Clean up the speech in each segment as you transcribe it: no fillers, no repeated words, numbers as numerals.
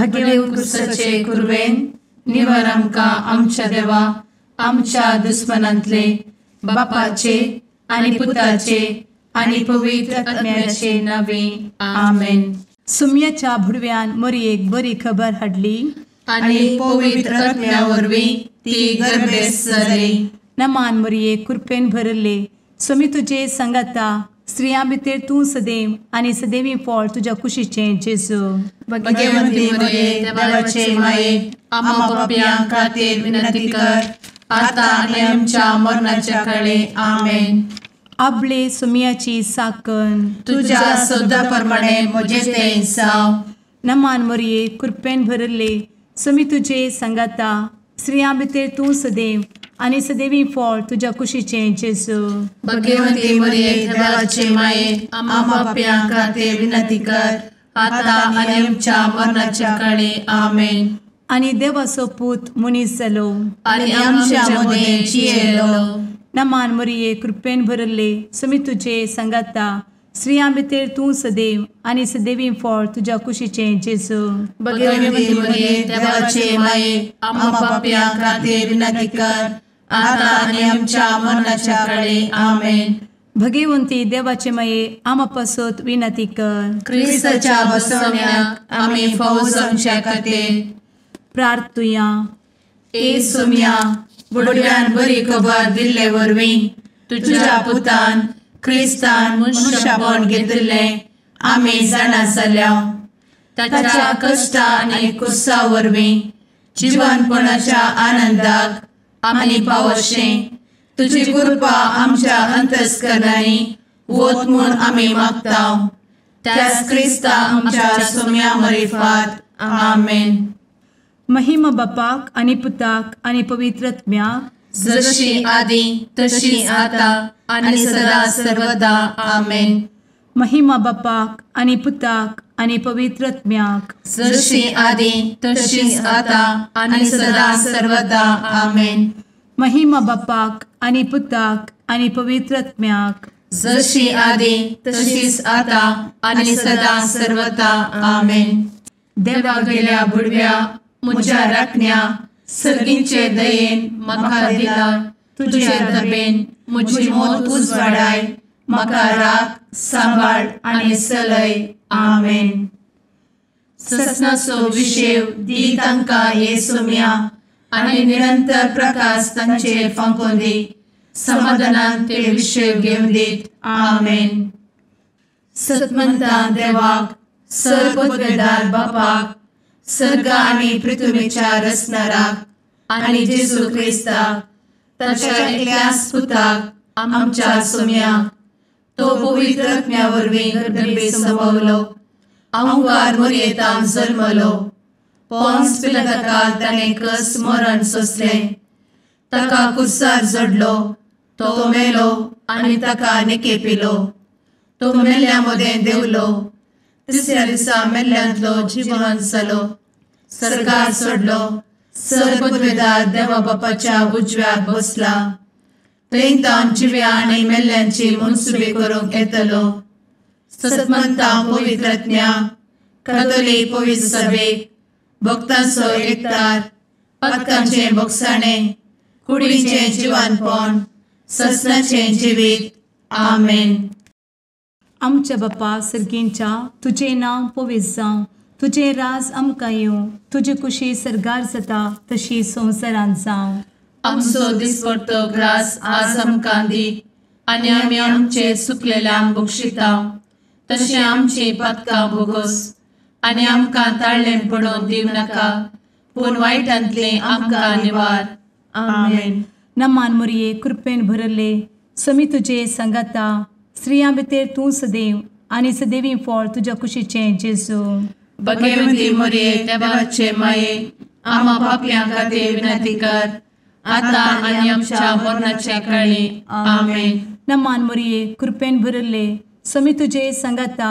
भगेव कुरवेन निवर आमकां आमच्या देवा आमच्या दुस्मनांतले बापाचे आनी पुताचे आनी पवित्र आत्म्याचे नावे आमेन. सुम्याच्या भुडव्यान मोरयेक बरी खबर हाडली आनी पवित्र आत्म्या वरवीं ती गर्भेस्त जाली. नमान मोरये, कृपेन भरले, स्वामी तुजे संगाता, स्त्रियां भितर तूं सदैव आनी सदैवी फळ तुज्या कुशीचें जेजू. भगवंती मोरये, देवाचे माये, आम्हा पापयां खातीर विनंती कर आता आनी आमच्या मरणाच्या काळे. आमेन. आपले सुम्याची साकन तुज्या सदा प्रमाणे म्हजें तें जावं. नमान मोरये, कृपेन भरले, स्वामी तुजे संगाता, स्त्रियां भितर तूं सदैव आनी सदैवी फळ तुज्या कुशीचें जेजू. भगवंती मोरये, देवाचे माये, आम्हा पापयां खातीर विनंती कर आता आनी आमच्या मरणाच्या काळे. आमेन. आनी देवाचो पूत मनीस जालो आनी आमच्या मदें जियेलो. नमान मोरये, कृपेन भरले, स्वामी तुजे संगाता, स्त्रियां भितर तूं सदैव आनी सदैवी फळ तुज्या कुशीचें जेजू. भगवंती मोरये, देवाचे माये, आम्हा पापयां खातीर विनंती कर आता आनी आमच्या मरणाच्या काळे. आमेन. भगवंती देवाचे माये, आम्हा पासत विनंती कर. क्रिस्ताच्या बसवण्याक आमी फावो जावच्या खातीर प्रार्थुया. ए सुम्या, बुडव्यान बरी खबर दिल्ले वरवीं तुज्या पुतान क्रिस्तान मनशापण घेतिल्लें आमी जाणा जाल्या. ताच्या कश्टा आनी कुसा वरवीं जिवनपणाच्या आनंदाक आमी पावशें तुजी कृपा आमच्या अंतस्करणांनी वत म्हूण आमी मागता. त्याच क्रिस्ता आमच्या सुम्या मरिफात. आमेन. महिमा बापाक आनी पुताक आनी पवित्र आत्म्याक, जशी आदी तशी आता आनी सदा सर्वदा. आमेन. महिमा बापाक आनी पुताक आनी पवित्र आत्म्याक, जशी आदी तशी आता आनी सदा सर्वदा. आमेन. महिमा बापाक आनी पुताक आनी पवित्र आत्म्याक, जशी आदी तशीच आता आनी सदा सर्वदा. आमेन. देवा गेल्या बुडव्या म्हज्या राखण्या सर्गींचे दयेन म्हाका दिला तुजे दबेन म्हजी मोत उजवाडाय, म्हाका राख सांबाळ आनी चलय. आमेन. ससनाचो विशेव दी तांकां हे सुम्या आनी निरंतर प्रकाश तांचेर फांकोवन दी, समाधानान ते विशेव घेवन दीत. आमेन. सतमंता देवाक, सर्वपदवेदार बापाक, सर्ग आनी पृथ्वीच्या रचणाराक आनी जेजू क्रिस्ताक ताच्या एकल्याच पुताक आमच्या सुम्याक, तो पवित्र आत्म्या वरवीं गर्भे संभवलो, अहंकार मोरयेतान जल्मलो, पोन्स पिलाताकाल ताणें कस मरण सोंसलें, ताका कुर्सार जडलो, तो मेलो आनी ताका निकेपिलो, तो मेल्ल्या मदें देंवलो, तिसऱ्या दिसा मेल्ल्यांतलो जिवन जालो, सर्गार सोडलो, सर्वपदवेदार देवा बापाच्या उजव्याक बसला, थंय तावन जिव्या आनी मेल्ल्यांची मनसुबी करूंक येतलो. सतमंता पवित्र आत्म्या, कातोलीक पवित्र सभेक, भक्तांचो एकतार, पातकांचें भोगसाणें, कुडीचें जिवानपण, ससनाचें जिवीत. आमेन. आमच्या बापा सर्गींच्या, तुजें नांव पवित्र जावं, तुजें राज आमकां येवं, तुजी कुशी सर्गार जाता तशी संवसारांत जावं. आमचो दिसपडतो ग्रास आज आमकां दी आनी आमी आमचे सुकलेल्यांक बक्षिता तशें आमची पातकां भोगोस आनी आमकां ताळ्ळें पडोवन दिवं नाका, पूण वायटांतलें आमकां निवार. आमेन. नमान मोरये, कृपेन भरले, स्वामी तुजे संगाता, स्त्रियां भितर तूं सदैव आनी सदैवी फळ तुज्या कुशीचें जेजू. भगवंती मोरये, देवाचे माये, आम्हा पापयां खातीर विनंती कर आता आनी आमच्या मरणाच्या काळी. आमेन. नमान मोरये, कृपेन भरले, स्वामी तुजे संगाता,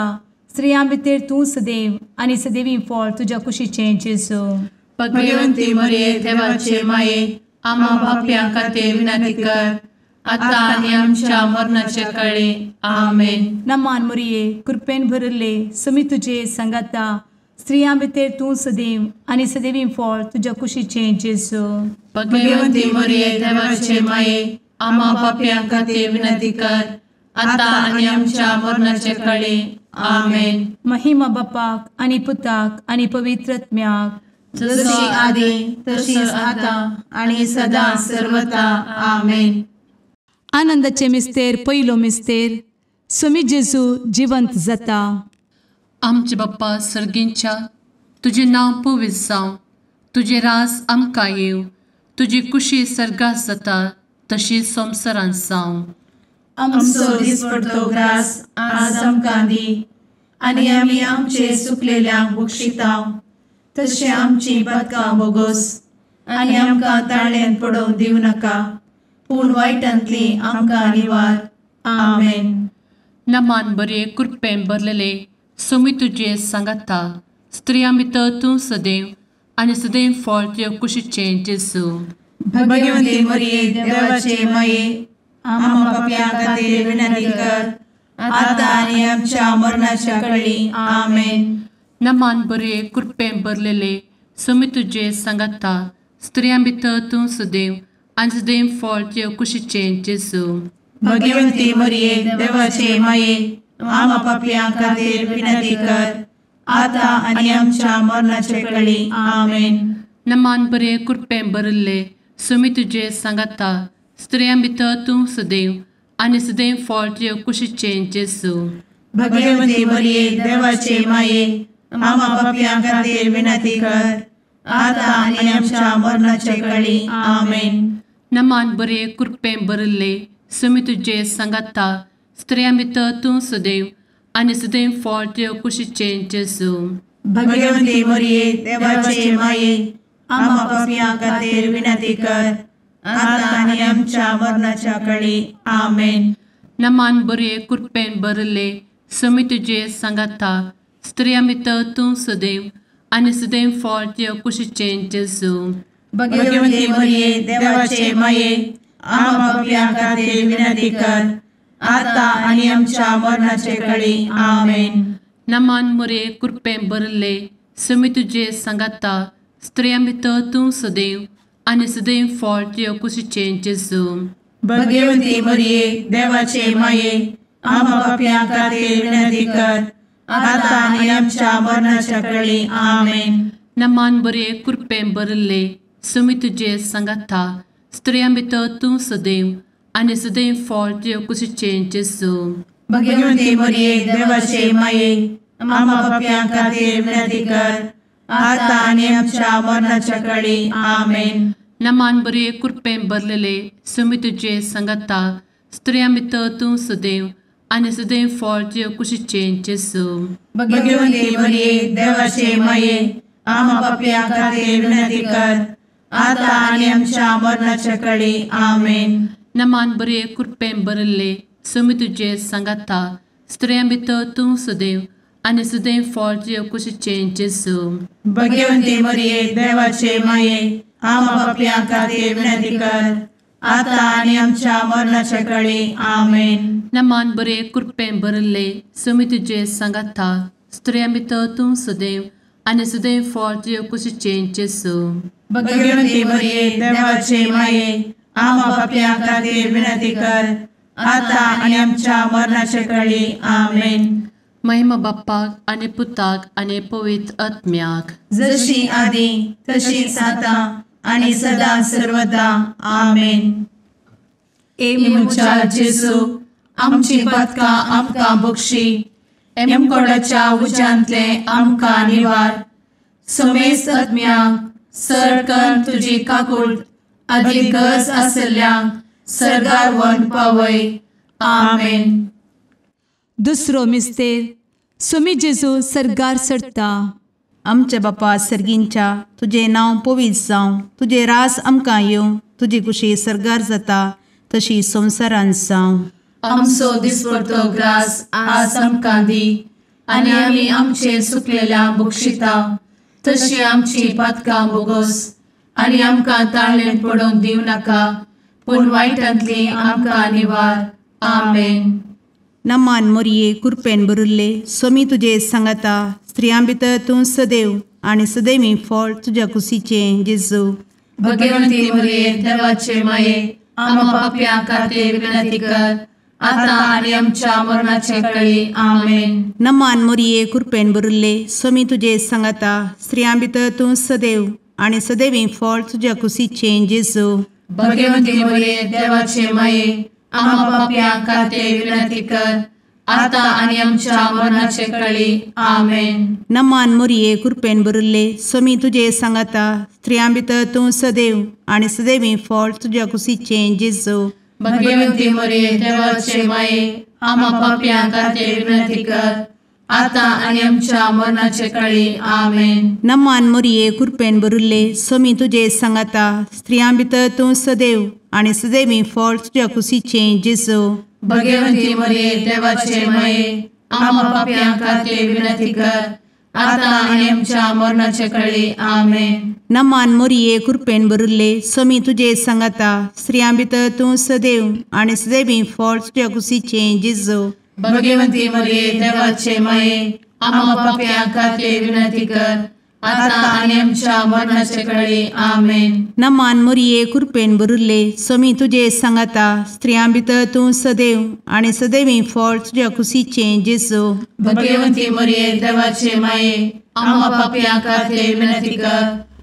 स्त्रियां भितर तूं सदैव आनी सदैवी फळ तुज्या कुशीचें जेजू. भगवंती मोरये, देवाचे माये, आम्हा पापयां खातीर विनंती कर आता आनी आमच्या मरणाच्या काळी. आमेन. नमान मोरये, कृपेन भरले, स्वामी तुजे संगाता, स्त्रियां भितर तूं सदैव आनी सदैवी फळ तुज्या कुशीचें जेजू. भगवंती मरिये देवाचे माये, आम्हा पापयां खातीर विनंती कर, आतां आनी आमच्या मरणाचे कळे. आमेन. महिमा बापाक आनी पुताक आनी पवित्र आत्म्याक, जशी आदी तशीच आतां आनी सदां सर्वता. आमेन. आनंदाचे मिस्तेर पयलो मिस्तेर, स्वामी जेजू जिवंत जाता. आमचे बाप्पा सर्गींच्या, तुजें नांव पवित्र जावं, तुजें राज आमकां येवं, तुजी कुशी सर्गात जाता तशी संवसारांत जावं. आमचो दिसपडतो ग्रास आज आमकां दी, आनी आमी आमचे सुकलेल्यांक बक्षिता तशें आमची पातकां बोगोस, आनी आमकां ताळ्यांत पडोवंक दिवं नाका, पूण वायटांतली आमकां निवार. आमेन. नमान बरे कृपेन भरलेले स्वामी तुजे सांगाता, स्त्रियां भितर तूं सदैव आनी सदैव फळ तुज्या कुशीचें जेजू. भगवंती मरिये देवाचे माये, आम्हा पापयां खातीर विनंती कर, आतां आनी आमच्या मरणाच्या कळी. आमेन. नमान बरे कृपेन भरलेले स्वामी तुजे सांगाता, स्त्रियां भितर तूं सदैव आनी सदैव फळ तुज्या कुशीचें जेजू. भगवंती मरिये देवाचे माये, आम्हा पापयां खातीर विनंती कर, आतां आनी आमच्या मरणाचे कळी. आमेन. नमान बरे कृपेन भरिल्ले स्वामी तुजे सांगाता, स्त्रियां भितर तूं सदैव आनी सदैव फळ तुज्या कुशीचें जेजू. भगवंती मरिये देवाचे माये, आम्हा पापयां खातीर विनंती कर, आतां आनी आमच्या मरणाचे कळी. आमेन. नमान बरे कृपेन भरिल्ले स्वामी तुजे सांगाता, स्त्रियां भितर तूं सदैव आनी सदैव फळ तुज्या कुशीचें जेजू. भगवंती मरिये देवाचे माये, आम्हा पापयां खातीर विनंती कर, आतां आनी आमच्या मरणाच्या कळी. आमेन. नमान बरे कृपेन भरिल्ले स्वामी तुजे सांगाता, स्त्रियां भितर तूं सदैव आनी सदैव फळ तुज्या कुशीचें जेजू. भगवंती मरिये देवाचे माये, आम्हा पापयां खातीर विनंती कर, आतां आनी आमच्या मरणाचे कळी. आमेन. नमान मरिये कृपेन भरिल्ले स्वामी तुजे सांगाता, स्त्रियां भितर तूं सदैव आनी सदैव फळ तुज्या कुशीचें जेजू. भगवंती मरिये देवाचे माये, आम्हा पापयां खातीर विनंती कर, आतां आनी आमच्या मरणाच्या कळी. आमेन. नमान बरे कृपेन भरिल्ले स्वामी तुजे सांगाता, स्त्रियां भितर तूं सदैव आनी सदैव फळ तुज्या कुशीचें जेजू. भगवंती मरिये देवाचे माये, आम्हा पापयां खातीर विनंती कर, आतां आनी आमच्या मरणाच्या कळी. आमेन. नमान बरे कृपेन भरलेले स्वामी तुजे सांगाता, स्त्रियां भितर तूं सदैव आनी सदैव फळ तुज्या कुशीचें जेजू. भगवंती मरिये देवाचे माये, आम्हा पापयां खातीर विनंती कर, आतां आनी आमच्या मरणाच्या कळी. आमेन. नमान बरे कृपेन भरिल्ले स्वामी तुजे सांगाता, स्त्रियां भितर तूं सदैव आनी सदैव फळ तुज्या कुशीचें जेजू. भगवंती मरिये देवाचे माये, आम्हा पापयां खातीर विनंती कर, आतां आनी आमच्या मरणाच्या कळी. आमेन. नमान बरे कृपेन भरिल्ले स्वामी तुजे सांगाता, स्त्रियां भितर तूं सदैव आनी सदैव फळ तुज्या कुशीचें जेजू. भगवंती मरिये देवाचे माये, आम्हा पापयां खातीर विनंती कर, आतां आनी आमच्या मरणाच्या कळी. आमेन. महिमा बाप्पाक आनी पुताक आनी पवित्र आत्म्याक, जशी आदी तशीच आतां आनी सदां सर्वदा. आमेन. ए म्हज्या जेजू, आमची पातकां आमकां बक्षी, एमकोडाच्या उज्यांतले आमकां निवार, समेस्त आत्म्यांक सरकन तुजी काकूट आदी गरज आशिल्ल्यांक सर्गार व्हरून पावय. आमेन. दुसरो मिस्तेर, स्वामी जेजू सर्गार चडटा. आमच्या बापा सर्गींच्या, तुजें नांव पवित्र जावं, तुजें राज आमकां येवं, तुजी कुशी सर्गार जाता तशी संवसारांत जावं. आमचो दिसपडतो ग्रास आज आमकां दी, आनी आमी आमचे सुकलेल्या बक्षिता तशी आमची पातकां बोगोस, आनी आमकां ताळ्ळेंत पडोवंक दिवं नाका, पूण वायटांतली आमकां निवार. आमेन. नमान मोरये कृपेन भरिल्ले स्वामी तुजे सांगाता, स्त्रियां भितर तूं सदैव आनी सदैवी फळ तुज्या कुशीचें जेजू। भगवंती मरिये देवाचे माये आम्हा पाप्यां खातीर विनंती कर आता आनी आमच्या मरणाचे वेळी। आमेन। नमान मरिये कृपेन भरिल्ले स्वामी तुजे सांगाता स्त्रियां भितर तूं सदैव आनी सदैवी फळ तुज्या कुशीचें जेजू। भगवंती मरिये देवाचे माये आम्हा पाप्यां खातीर विनंती कर आता आनी आमच्या मरणाचे वेळी। आमेन। नमान मरिये कृपेन भरिल्ले स्वामी तुजे सांगाता स्त्रियां भितर तूं सदैव आनी सदैवी फळ तुज्या कुशीचें जेजू। भगवंती मरिये देवाचे माये आम्हा पाप्यां खातीर विनंती कर आता आनी आमच्या मरणाचे वेळी। आमेन। नमान मरिये कृपेन भरिल्ले स्वामी तुजे सांगाता स्त्रियां भितर तूं सदैव आनी सदैवी फळ तुज्या कुशीचें जेजू। भगवंती मरिये देवाचे माये आम्हा पाप्यां खातीर विनंती कर आता आनी आमच्या मरणाचे वेळी। आमेन। नमान मरिये कृपेन भरिल्ले स्वामी तुजे सांगाता स्त्रियां भितर तूं सदैव आनी सदैवी फळ तुज्या कुशीचें जेजू। भगवंती मरिये देवाचे माये आम्हा पाप्यां खातीर विनंती कर आता आनी आमच्या मरणाचे वेळी। आमेन। नमान मरिये कृपेन भरिल्ले स्वामी तुजे सांगाता स्त्रियां भितर तूं सदैव आनी सदैवी फळ तुज्या कुशीचें जेजू। भगवंती मरिये देवाचे माये आम्हा पाप्यां खातीर विनंती कर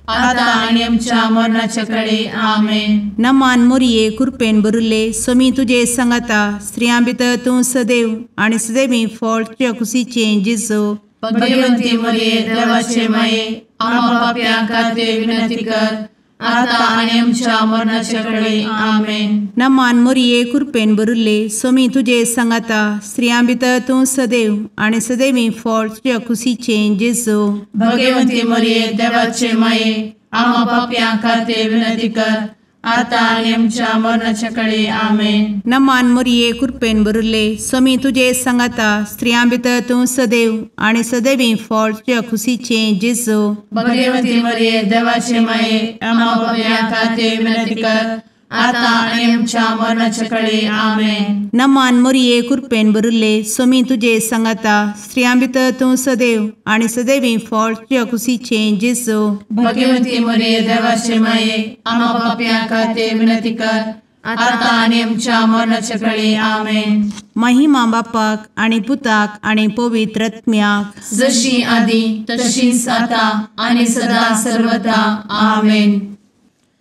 आता आनी आमच्या मरणाचे वेळी। आमेन। नमान मरिये कृपेन भरिल्ले स्वामी तुजे सांगाता स्त्रियां भितर तूं सदैव आनी सदैवी फळ तुज्या कुशीचें जेजू। भगवंती मरिये देवाचे माये आम्हा पाप्यां खातीर विनंती कर आता आनी आमच्या मरणाचे वेळी। आमेन। नमान मरिये कृपेन भरिल्ले स्वामी तुजे सांगाता स्त्रियां भितर तूं सदैव आनी सदैवी फळ तुज्या कुशीचें जेजू। भगवंती मरिये देवाचे माये आम्हा पाप्यां खातीर विनंती कर आता आनी आमच्या मरणाचे वेळी। आमेन। नमान मरिये कृपेन भरिल्ले स्वामी तुजे सांगाता स्त्रियां भितर तूं सदैव आनी सदैवी फळ तुज्या कुशीचें जेजू। भगवंती मरिये देवाचे माये आम्हा पाप्यां खातीर विनंती कर आता आनी आमच्या मरणाचे वेळी। आमेन। नमान मरिये कृपेन भरिल्ले स्वामी तुजे सांगाता स्त्रियां भितर तूं सदैव आनी सदैवी फळ तुज्या कुशीचें जेजू। भगवंती मरिये देवाचे माये आम्हा पाप्यां खातीर विनंती कर आता आनी आमच्या मरणाचे वेळी। आमेन। महिमा बापाक आनी पुताक आनी पवित्र आत्म्याक जशी आदी तशीच आता आनी सदा सर्वदा। आमेन।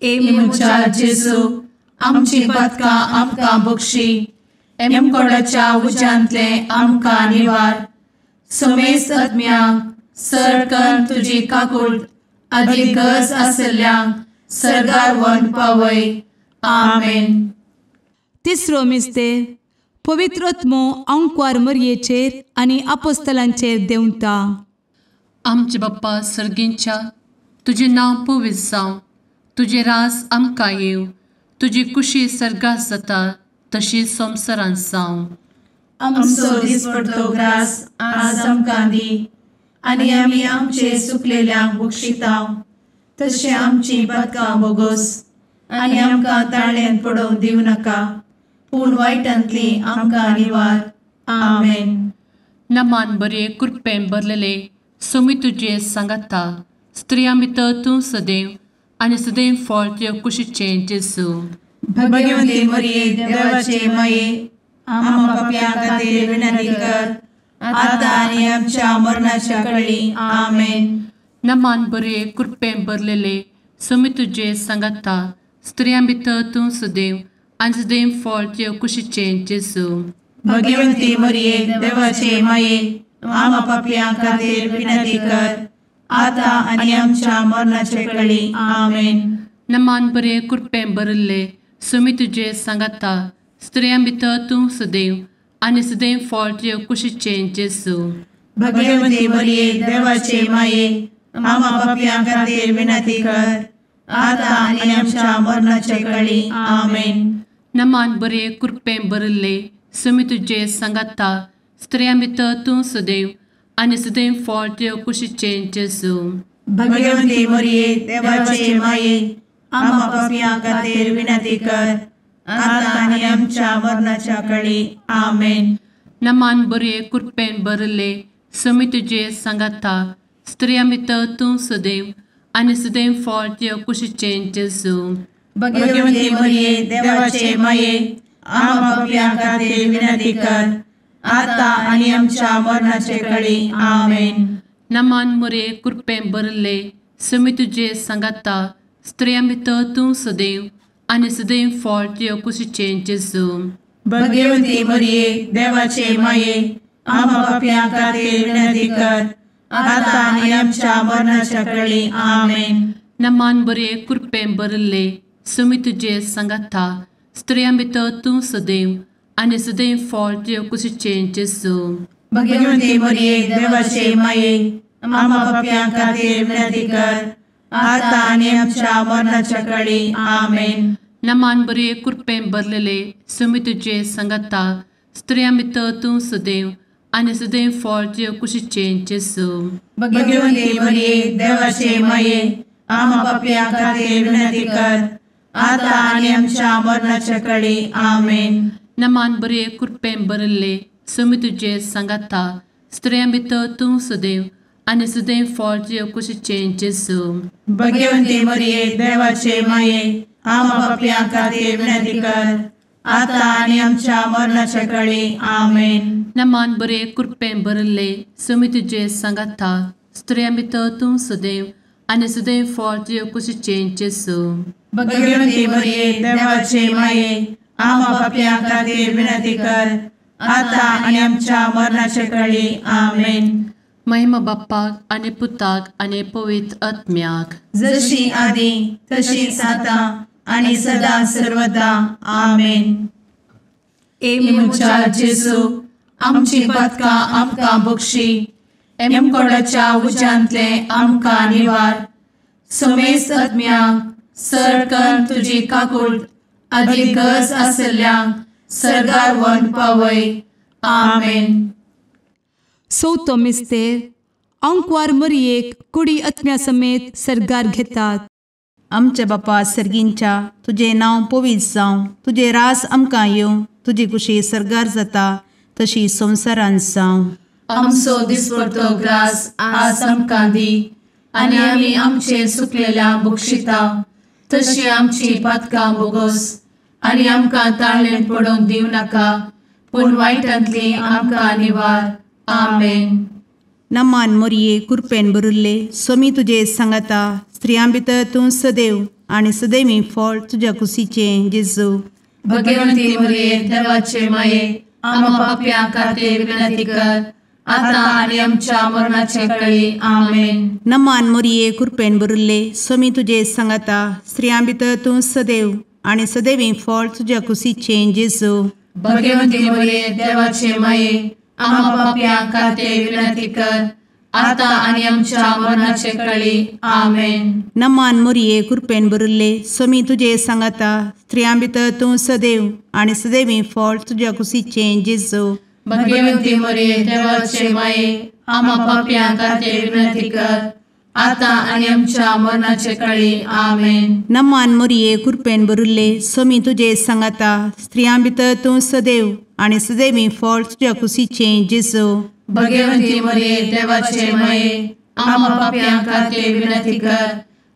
ए म्हज्या जेजू आमची पातकां आमकां बक्षी एमकोडाच्या उज्यांतले आमकां निवार समेस्त आत्म्यांक सरकन तुजी काकूट आदी गरज आशिल्ल्यांक सर्गार व्हरून पावय। आमेन। तिसरो मिस्तेर पवित्र आत्मो आंकवार मरयेचेर आनी आपोस्तलांचेर देंवता। आमचे बाप्पा सर्गींच्या तुजें नांव पवित्र जावं, तुजें राज आमकां येवं, तुजी कुशी सर्गात जाता तशी संवसारांत जावं। आमचो दिसपडतो ग्रास आज आमकां दी आनी आमी आमचे सुकलेल्यांक बक्षिता तशें आमची पातकां बोगोस आनी आमकां ताळ्यान पडोवंक दिवं नाका पूण वायटांतली आमकां निवार। आमेन। नमान बरे कृपेन भरलेले स्वामी तुजे सांगाता स्त्रियां भितर तूं सदैव आनी सदैव फळ तुज्या कुशीचें जेजू। भगवंती मरिये देवाचे माये आम्हा पाप्यां खातीर विनंती कर आता आनी आमच्या मरणाच्या वेळी। आमेन। नमान बरे कृपेन भरलेले स्वामी तुजे सांगाता स्त्रियां भितर तूं सदैव आनी सदैव फळ तुज्या कुशीचें जेजू। भगवंती मरिये देवाचे माये आम्हा पाप्यां खातीर विनंती कर आता आनी आमच्या मरणाचे वेळी। आमेन। नमान बरे कृपेन भरिल्ले स्वामी तुजे सांगाता स्त्रियां भितर तूं सदैव आनी सदैव फळ तुज्या कुशीचें जेजू। भगवंती मरिये देवाचे माये आम्हा पाप्यां खातीर विनंती कर आता आनी आमच्या मरणाचे वेळी। आमेन। नमान बरे कृपेन भरिल्ले स्वामी तुजे सांगाता स्त्रियां भितर तूं सदैव आनी सदैव फळ तुज्या कुशीचें जेजू। भगवंती मरिये देवाचे माये आम्हा पाप्यां खातीर विनंती कर आता आनी आमच्या मरणाच्या वेळी। आमेन। नमान बरे कृपेन भरिल्ले समी तुजे सांगाता स्त्रियां भितर तूं सदैव आनी सदैव फळ तुज्या कुशीचें जेजू। भगवती मरिये देवाचे माये आम्हा पाप्यां खातीर विनंती कर आता आनी आमच्या मरणाचे कळी। आमेन। नमान मोरये कृपेन भरिल्ले समी तुजे सांगाता स्त्रियां भितर तूं सदैव आनी सदैव फळ तुज्या कुशीचें जेजू। भगवती मरिये देवाचे माये आम्हा पाप्यां खातीर विनंती कर आता आनी आमच्या मरणाच्या कळी। आमेन। नमान बरे कृपेन भरिल्ले समी तुजे सांगाता स्त्रियां भितर तूं सदैव आनी सदैव फळ तुज्या कुशीचें जेजू। भगवती मरिये देवाचे माये आम्हा पाप्यां खातीर विनंती कर आता आनी आमच्या मरणाच्या कळी। आमेन। नमान बरे कृपेन भरिल्ले समी तुजे सांगाता स्त्रियां भितर तूं सदैव आनी सदैव फळ तुज्या कुशीचें जेजू। भगवती मरिये देवाचे माये आम्हा पाप्यां खातीर विनंती कर आता आनी आमच्या मरणाच्या कळी। आमेन। नमान बरे कृपेन भरिल्ले समी तुजे सांगाता स्त्रियां भितर तूं सदैव आनी सदैव फळ तुज्या कुशीचें जेजू। भगवती मरिये देवाचे माये आम्हा पाप्यां खातीर विनंती कर आता आनी आमच्या मरणाच्या कळी। आमेन। नमान बरे कृपेन भरिल्ले समी तुजे सांगाता स्त्रियां भितर तूं सदैव आनी सदैव फळ तुज्या कुशीचें जेजू। भगवती मरिये देवाचे माये आम्हा पाप्यां खातीर विनंती कर आता आनी आमच्या मरणाच्या कळी। आमेन। महिमा बाप्पाक आनी पुताक आनी पवित्र आत्म्याक जशी आदी तशीच आता आनी सदा सर्वदा। आमेन। ए म्हज्या जेजू आमची पातकां आमकां बक्षी एमकोडाच्या उज्यांतले आमकां निवार समेस्त आत्म्यांक सरकन तुजी काकूट आदी गरज आसल्ल्यांक सर्गार व्हरून पावय। आमेन। चवथो मिस्तेर आंकवार मरियेक कुडी आत्म्या समेत सर्गार घेतात। आमच्या बापा सर्गींच्या तुजें नांव पवित्र जावं, तुजें राज आमकां येवं, तुजी कुशी सर्गार जाता तशी संवसारांत जावं। आमचो दिसपडतो ग्रास आज आमकां दी आनी आमी आमचे सुकलेल्या बक्षिता तशी आमची पातकां बोगोस आनी आमकां ताळेन पडोवंक दिवं नाका पूण वायटांतली आमकां निवार। आमेन। नमान मोरये कृपेन भरिल्ले स्वामी तुजे सांगाता स्त्रियां भितर तूं सदैव आनी सदैवी फळ तुज्या कुशीचें जेजू। भगवंती मोरये देवाचे माये आम्हा पाप्यां खातीर विनंती कर आता आनी आमच्या मरणाचे कळी। आमेन। नमान मोरये कृपेन भरिल्ले स्वामी तुजे सांगाता स्त्रियां भितर तूं सदैव आनी सदैवी फळ तुज्या कुशीचें जेजू। भगवंती मोरये देवाचे माये आम्हा पाप्यां खातीर विनंती कर आता आनी आमच्या मरणाचे कळी। आमेन। नमान मोरये कृपेन भरिल्ले स्वामी तुजे सांगाता स्त्रियां भितर तूं सदैव आनी सदैवी फळ तुज्या कुशीचें जेजू। भगवंती मोरये देवाचे माये आम्हा पाप्यां खातीर विनंती कर आता आनी आमच्या मरणाचे कळी। आमेन। नमान मोरये कृपेन भरिल्ले स्वामी तुजे सांगाता स्त्रियां भितर तूं सदैव आनी सदैवी फळ तुज्या कुशीचें जेजू। भगवंती मोरये देवाचे माये आम्हा पाप्यां खातीर विनंती कर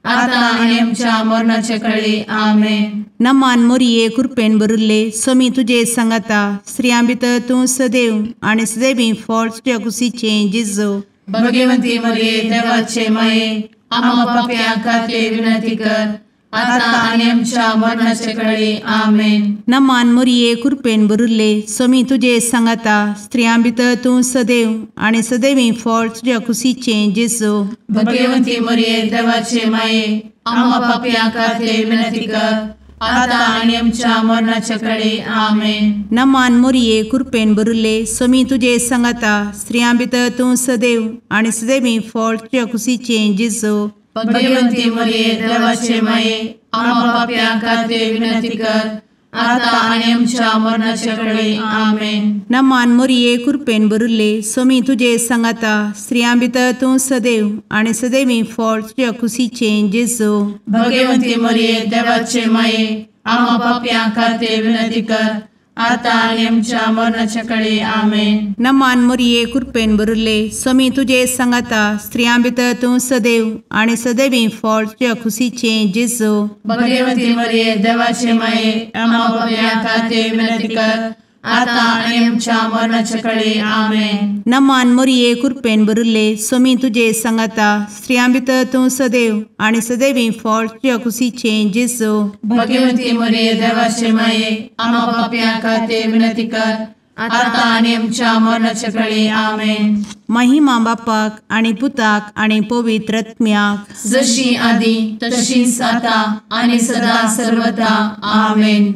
आता आनी आमच्या मरणाचे कळी। आमेन। नमान मोरये कृपेन भरिल्ले स्वामी तुजे सांगाता स्त्रियां भितर तूं सदैव आनी सदैवी फळ तुज्या कुशीचें जेजू। भगवंती मोरये देवाचे माये आम्हा पाप्यां खातीर विनंती कर आता आनी आमच्या मरणाचे कळी। आमेन। नमान मोरये कृपेन भरिल्ले स्वामी तुजे सांगाता स्त्रियां भितर तूं सदैव आनी सदैवी फळ तुज्या कुशीचें जेजू। भगवंती मोरये देवाचे माये आम्हा पाप्यां खातीर विनंती कर आता आनी आमच्या मरणाचे कळी। आमेन। नमान मोरये कृपेन भरिल्ले स्वामी तुजे सांगाता स्त्रियां भितर तूं सदैव आनी सदैवी फळ तुज्या कुशीचें जेजू। भगवंती मोरये देवाचे माये आम्हा पाप्यां खातीर विनंती कर आता आनी आमच्या मरणाचे कळी। आमेन। नमान मोरये कृपेन भरिल्ले स्वामी तुजे सांगाता स्त्रियां भितर तूं सदैव आनी सदैवी फळ तुज्या कुशीचें जेजू। भगवंती मोरये देवाचे माये आम्हा पाप्यां खातीर विनंती कर आतां आनी आमच्या मरणाच्या कळे. आमेन. नमान मोरये कृपेन भरिल्ले, स्वामी तुजे सांगाता, स्त्रियां भितर तूं सदैव आनी सदैवी फळ तुज्या खुशीचें जेजू. भगवती मरिये देवाचे माये, आम्हा पाप्यां खातीर विनंती कर, आतां आनी आमच्या मरणाच्या कळे. आमेन. नमान मोरये कृपेन भरिल्ले, स्वामी तुजे सांगाता, स्त्रियां भितर तूं सदैव आनी सदैवी फळ तुज्या खुशीचें जेजू. भगवती मरिये देवाचे माये, आम्हा पाप्यां खातीर विनंती कर, आतां आनी आमच्या मरणाच्या कळे. आमेन. महिमा बापाक आनी पुताक आनी पवित्र आत्म्याक, जशी आदी तशीच आतां आनी सदा सर्वदा. आमेन.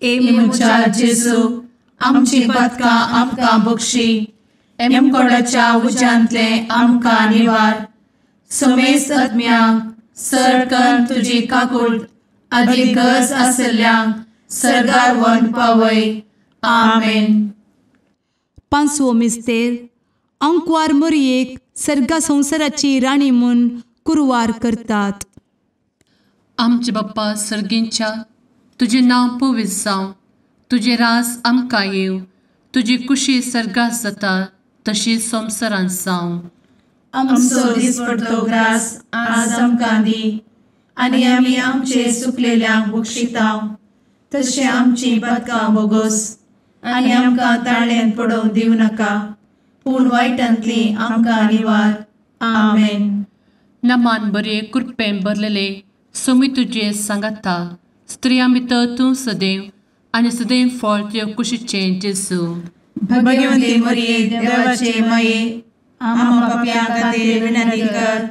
ए म्हज्या जेजू, आमची पातकां आमकां बक्षी, एमकोडाच्या उज्यांतले आमकां निवार, समेस्त आत्म्यांक सरकन तुजी काकूट आदी गरज आशिल्ल्यांक सर्गार व्हरून पावय. आमेन. पांचवो मिस्तेर. आंकवार मोरयेक सर्गा संवसाराची राणी म्हूण कुरवार करतात. आमचे बाप्पा सर्गींच्या, तुजें नांव पवित्र जावं, तुजें राज आमकां येवं, तुजी कुशी सर्गात जाता तशी संवसारांत जावं. आमचो दिसपडतो ग्रास आज आमकां दी, आनी आमी आमचे सुकलेल्यांक बक्षिता तशें आमची पातकां बोगोस, आनी आमकां ताळ्यांत पडोवंक दिवं नाका, पूण वायटांतली आमकां निवार. आमेन. नमान बरे कृपेन भरलेले, स्वामी तुजे सांगाता, स्त्रियां भितर तूं सदैव आनी सदैव फळ तुज्या कुशीचें जेजू. भगवती मरिये देवाचे माये, आम्हा पाप्यां खातीर विनंती कर,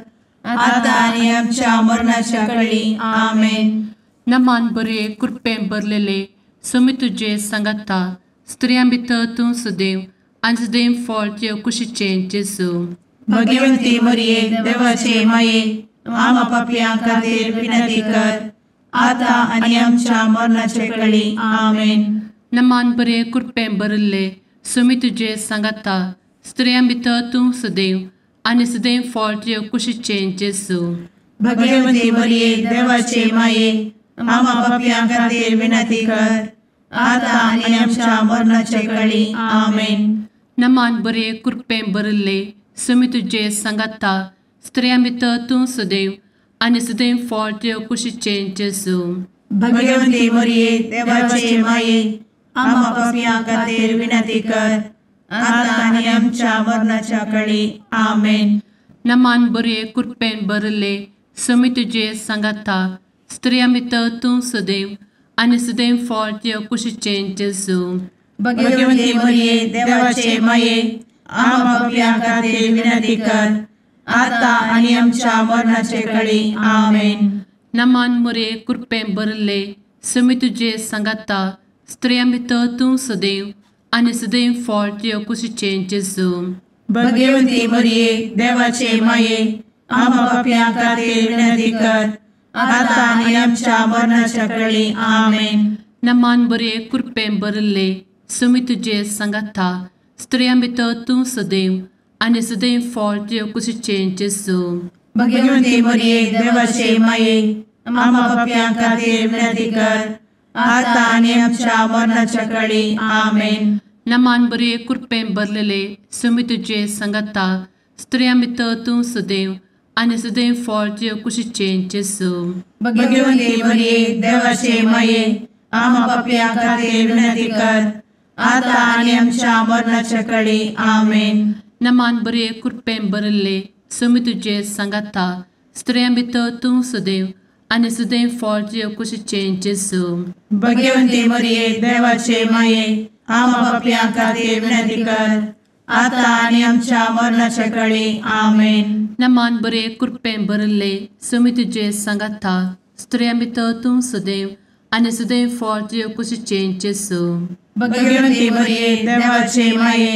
आतां आनी आमच्या मरणाच्या कळी. आमेन. नमान बरे कृपेन भरलेले, स्वामी तुजे सांगाता, स्त्रियां भितर तूं सदैव आनी सदैव फळ तुज्या कुशीचें जेजू. भगवती मरिये देवाचे माये, आम्हा पाप्यां खातीर विनंती कर, आतां आनी आमच्या मरणाच्या कळी. आमेन. नमान बरे कृपेन भरिल्ले, स्वामी तुजे सांगाता, स्त्रियां भितर तूं सदैव आनी सदैव फळ तुज्या कुशीचें जेजू. भगवती मरिये देवाचे माये, आम्हा पाप्यां खातीर विनंती कर, आतां आनी आमच्या मरणाच्या कळी. आमेन. नमान बरे कृपेन भरिल्ले, स्वामी तुजे सांगाता, स्त्रियां भितर तूं सदैव आनी सदैव फळ तुज्या कुशीचें जेजू. भगवती मरिये देवाचे माये, आम्हा पाप्यां खातीर विनंती कर, आतां आनी आमच्या मरणाच्या कळी. आमेन. नमान बरे कृपेन भरिल्ले, स्वामी तुजे सांगाता, स्त्रियां भितर तूं सदैव आनी सदैव फळ तुज्या कुशीचें जेजू. भगवती मरिये देवाचे माये, आम्हा पाप्यां खातीर विनंती कर, आतां आनी आमच्या मरणाचे कळी. आमेन. नमान मरिये कृपेन भरिल्ले, स्वामी तुजे सांगाता, स्त्रियां भितर तूं सदैव आनी सदैव फळ तुज्या कुशीचें जेजू. भगवती मरिये देवाचे माये, आम्हा पाप्यां खातीर विनंती कर, आतां आनी आमच्या मरणाच्या कळी. आमेन. नमान बरे कृपेन भरिल्ले, स्वामी तुजे सांगाता, स्त्रियां भितर तूं सदैव आनी सदैव फळ तुज्या कुशीचें जेजू. भगवती मरिये देवाचे माये, आम्हा पाप्यां खातीर विनंती कर, आतां आनी आमच्या मरणाच्या कळी. आमेन. नमान बरे कृपेन भरलेले, स्वामी तुजे सांगाता, स्त्रियां भितर तूं सदैव आनी सदैव फळ तुज्या कुशीचें जेजू. भगवती मरिये देवाचे माये, आम्हा पाप्यां खातीर विनंती कर, आतां आनी आमच्या मरणाच्या कळी. आमेन. नमान बरे कृपेन भरिल्ले, स्वामी तुजे सांगाता, स्त्रियां भितर तूं सदैव आनी सदैव फळ तुज्या कुशीचें जेजू. भगवती मरिये देवाचे माये, आम्हा पाप्यां खातीर विनंती कर, आतां आनी आमच्या मरणाच्या कळी. आमेन. नमान बरे कृपेन भरिल्ले, स्वामी तुजे सांगाता, स्त्रियां भितर तूं सदैव आनी सदैव फळ तुज्या कुशीचें जेजू. भगवती मरिये देवाचे माये,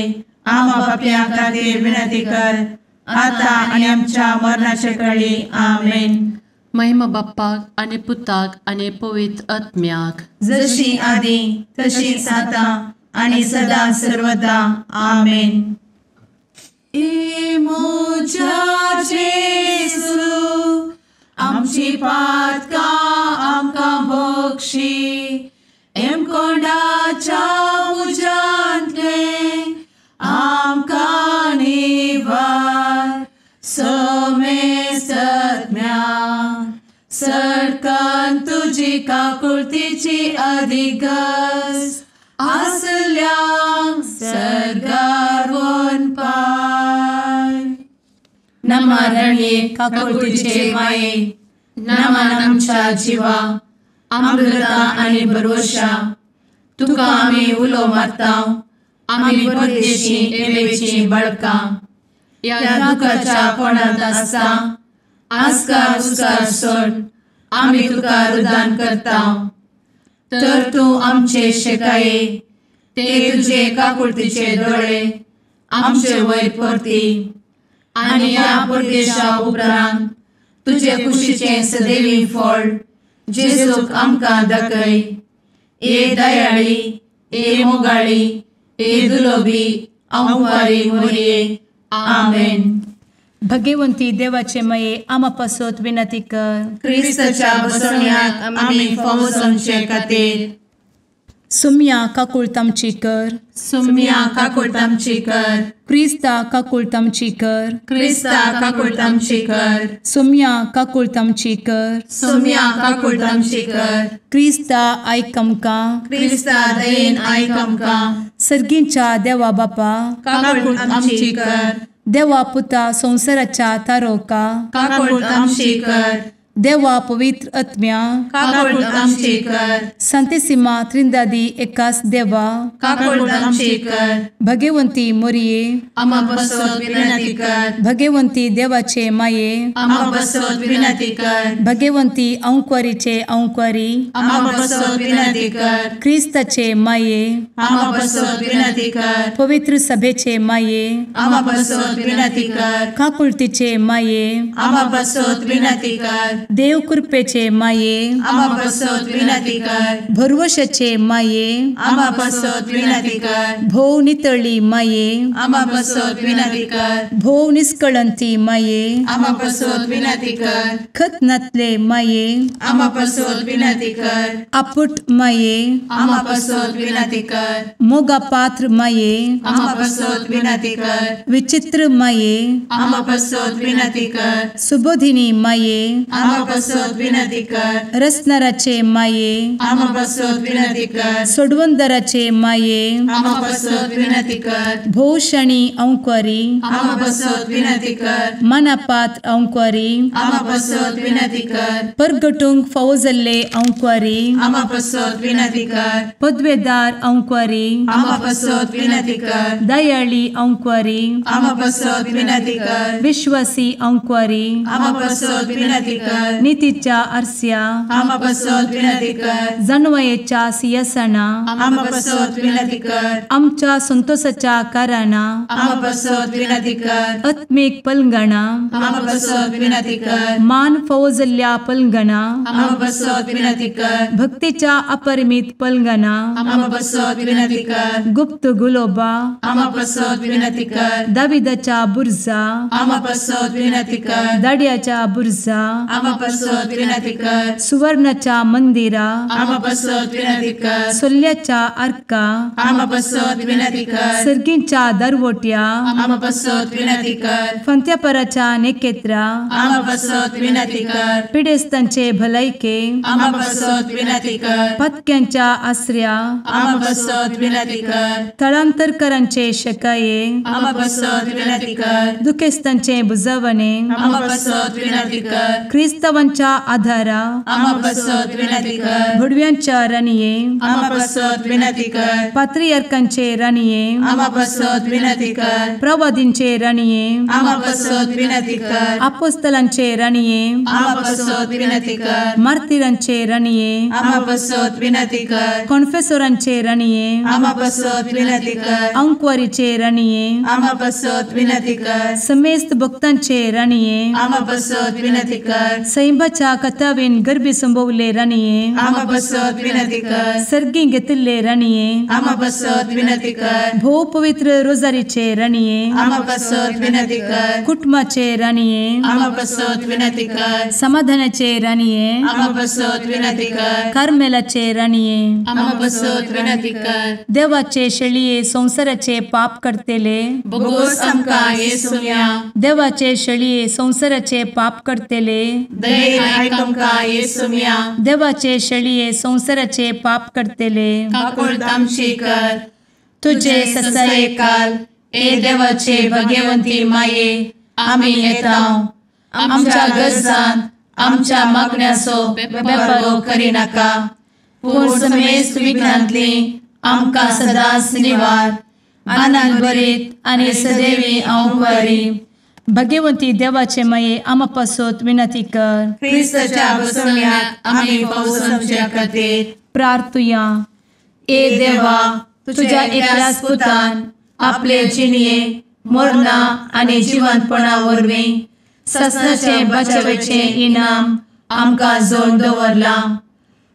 आम्हा पाप्यां खातीर विनंती कर, आतां आनी आमच्या मरणाच्या कळी. आमेन. महिमा बाप्पाक आनी पुताक आनी पवित्र आत्म्याक, जशी आदी तशीच आतां आनी सदा सर्वदा. आमेन. ए म्हज्या जेजू, आमची पातकां आमकां बक्षी, एमकोंडाच्या तुजी काकुळतीची अधिगस आसल्यांक सर्गार वनपाय. नमा रणये काकुळतीचे माये, नमन आमच्या जिवा, अमृता आनी भरवशा, तुका आमी उलो मारता, आमी परदेशी एवेची बळकां, ह्या दुखाच्या कोणांत आसता आस्कार उस्कार सोड आमी तुका रुदान करता. तर तूं आमचे शेकाये ते तुजे काकुळतीचे दोळे आमचे वयर परती आनी ह्या परदेशा उपरांत तुजे कुशीचें सदैवी फळ जेजूक आमकां दाखय. ए दयाळी, ए मोगाळी, ए दुलोबी अंवारी मोरये. आमेन. भगवंती देवाचे मये आमा पासत विनंती कर. क्रिस्ताच्या बसवण्याक आमी फावो जावचे खातीर. सुम्या काकुळत आमची कर. सुम्या काकुळत आमची कर. क्रिस्ता काकुळत आमची कर. क्रिस्ता काकुळत आमची कर. सुम्या काकुळत आमची कर. सुम्या काकुळत आमची कर. क्रिस्ता आयक आमकां. क्रिस्ता दयेन आयक आमकां. सर्गींच्या देवा बापा काकुळत आमची कर. देवा पुता संवसाराच्या तारोका काकुळत आमची कर. देवा पवित्र आत्म्या काकुळत आमची कर. संतेसिमा त्रिंदादी एकास देवा काकुळत आमची कर. भगवंती मोरये आमा पासत विनंती कर. भगवंती देवाचे माये आमा पासत विनंती कर. भगवंती अंकुरीचे अंकुरी आमा पासत विनंती कर. क्रिस्ताचे माये आमा पासत विनंती कर. पवित्र सभेचे माये आमा पासत विनंती कर. काकुळतीचे माये आमा पासत विनंती कर. देव कृपेचे माये आमा पासत विनंती कर. भरवशाचे माये आमा पासत विनंती कर. भोव नितळी माये आमा पासत विनंती कर. भोव निष्कळंती माये आमा पासत विनंती कर. खत नातले माये आमा पासत विनंती कर. आपुट माये आमा पासत विनंती कर. मोगा पात्र माये आमा पासत विनंती कर. विचित्र माये आमा पासत विनंती कर. सुबोधिनी माये आमा पासत विनंती कर. रसनाराचे माये आमा पासत विनंती कर. सोडवंदराचे माये आमा पासत विनंती कर. भोवशणी अंकुरी आमा पासत विनंती कर. मनापात्र अंकुरी आमा पासत विनंती कर. परगटूंक फावो जाल्ले अंकुरी आमा पासत विनंती कर. पदवेदार अंकुरी आमा पासत विनंती कर. दयाळी अंकुरी आमा पासत विनंती कर. विश्वासी अंकुरी आमा पासत विनंती कर. नितीच्या आरस्या आमा पासत विनंती कर. जानवयेच्या सिंहासना आमा पासत विनंती कर. आमच्या संतोषाच्या कारणा आमा पासत विनंती कर. आत्मीक पलंगणा आमा पासत विनंती कर. मान फावो जाल्ल्या पलंगणा आमा पासत विनंती कर. भक्तीच्या अपरिमित पलंगणा आमा पासत विनंती कर. गुप्त गुलोबा आमा पासत विनंती कर. दाविदाच्या बुर्जा आमा पासत विनंती कर. दाड्याच्या बुर्जा आमा पासत विनंती कर. सुवर्णाच्या मंदिरा आमा पासत विनंती कर. सोल्ल्याच्या आर्का आमा पासत विनंती कर. सर्गींच्या दरवट्या आमा पासत विनंती कर. फंत्यापराच्या नेकेत्रा आमा पासत विनंती कर. पिडेस्तांचे भलायके आमा पासत विनंती कर. पत्क्यांच्या आसऱ्या आमा पासत विनंती कर. थळांतरकरांचे शकाये आमा पासत विनंती कर. दुखेस्तांचे बुजवणे आमा पासत विनंती कर. क्रिस्तावांच्या आधारा आमा पासत विनंती कर. भुडव्यांच्या राणये आमा पासत विनंती कर. पात्रियार्कांचे राणये आमा पासत विनंती कर. प्रवादींचे राणये आमा पासत विनंती कर. आपोस्तलांचे राणये आमा पासत विनंती कर. मार्तिरांचे राणये आमा पासत विनंती कर. कॉन्फेसोरांचे राणये आमा पासत विनंती कर. अंकुवारीचे राणये आमा पासत विनंती कर. समेस्त भक्तांचे राणये आमा पासत विनंती कर. सैंबाच्या कथावेन गर्भी संभवले राणये आमा पासत विनंती कर. सर्गी घेतिल्ले राणये आमा पासत विनंती कर. भोव पवित्र रोजारीचे राणये आमा पासत विनंती कर. कुटुंबाचे राणये आमा पासत विनंती कर. समाधानाचे राणये आमा पासत विनंती कर. कार्मेलाचे राणये आमा पासत विनंती कर. देवाचे शेळये संवसाराचे पाप करतेले बोगोस आमकां येसुम्या देवाचे शेळये संवसाराचे पाप करतेले दयेन आयक आमकां येसुम्या. देवाचे शेळये संवसाराचे पाप करतले काकुळट आमची कर. तुजे ससायेकाल ए देवाचे भगवंती माये आमी येता आमच्या गरजान आमच्या मागण्याचो बेपर्वो करिनाका पूण समेस्त विघ्नांतली आमकां सदांच निवार. आनंद भरीत आनी सदैवी अंवकारी. भगवंती देवाचे माये आमा पासत विनंती कर. क्रिस्ताच्या बसवण्याक आमी पावसाच्या खातीर प्रार्थुया. ए देवा तुझ्या एकल्याच पुतान आपले जिणये मरणा आनी जिवंतपणा वरवीं ससनाचे बचावेचे इनाम आमकां जोड दवरलां.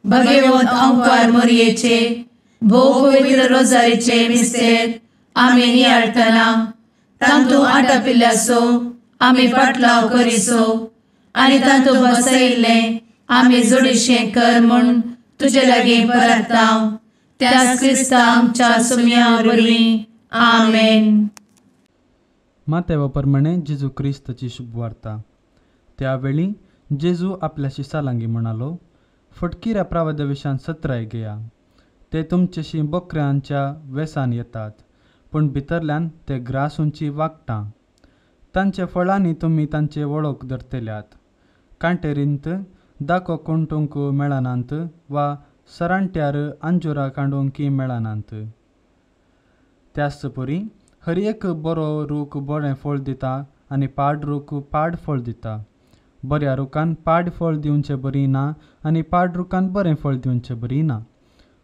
भगवंत अंकार मोरयेचे भोव पवित्र रोजारीचे मिस्तेर आमी नियाळटना तांतू आटापिल्ल्याचो आमी पाटलाव करिसो आनी तांतू बसयिल्लें आमी जोडीशें कर म्हूण तुजे लागीं परता त्याच क्रिस्ता आमच्या सुम्या वरवीं. आमेन. मातेवा प्रमाणे जेजू क्रिस्ताची शुभवार्ता. त्या वेळी जेजू आपल्या शिसालांगी म्हणालो, फटकिऱ्या प्रावद्या सत्राय घेया. ते तुमचेशी बकऱ्यांच्या वेसान येतात पूण भितरल्यान ते ग्रास उंची वागटां. तांच्या फळांनी तुमी तांचे वळख धरतल्यात. कांटेरींत दाको कोंटूंक मेळनात वा सरांट्यार अंजुरा काडूंक मेळनात. त्याच परी हर एक बरो रूख बरें फळ दिता आनी पाड रूख पाड फळ दिता. बऱ्या रुखान पाड फळ दिवचें बरी ना आनी पाड रुखान बरें फळ दिवचें बरी ना.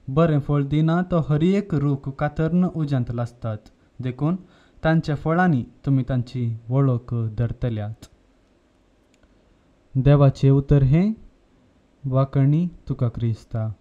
बरें फळ दिना तो हर एक रूख कातरन उज्यांत लासतात. देखून तांच्या फळांनी तुमी तांची वळख धरतल्यात. देवाचें उतर हें. वाकणी तुका क्रिस्ता.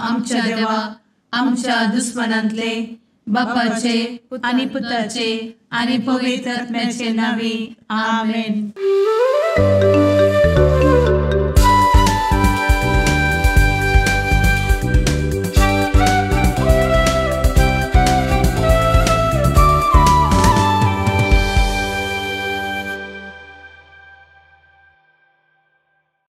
आमच्या देवा आमच्या दुस्मनांतले बापाचे आनी पुताचे आनी पवित्र आत्म्याचे नांवी. आमेन.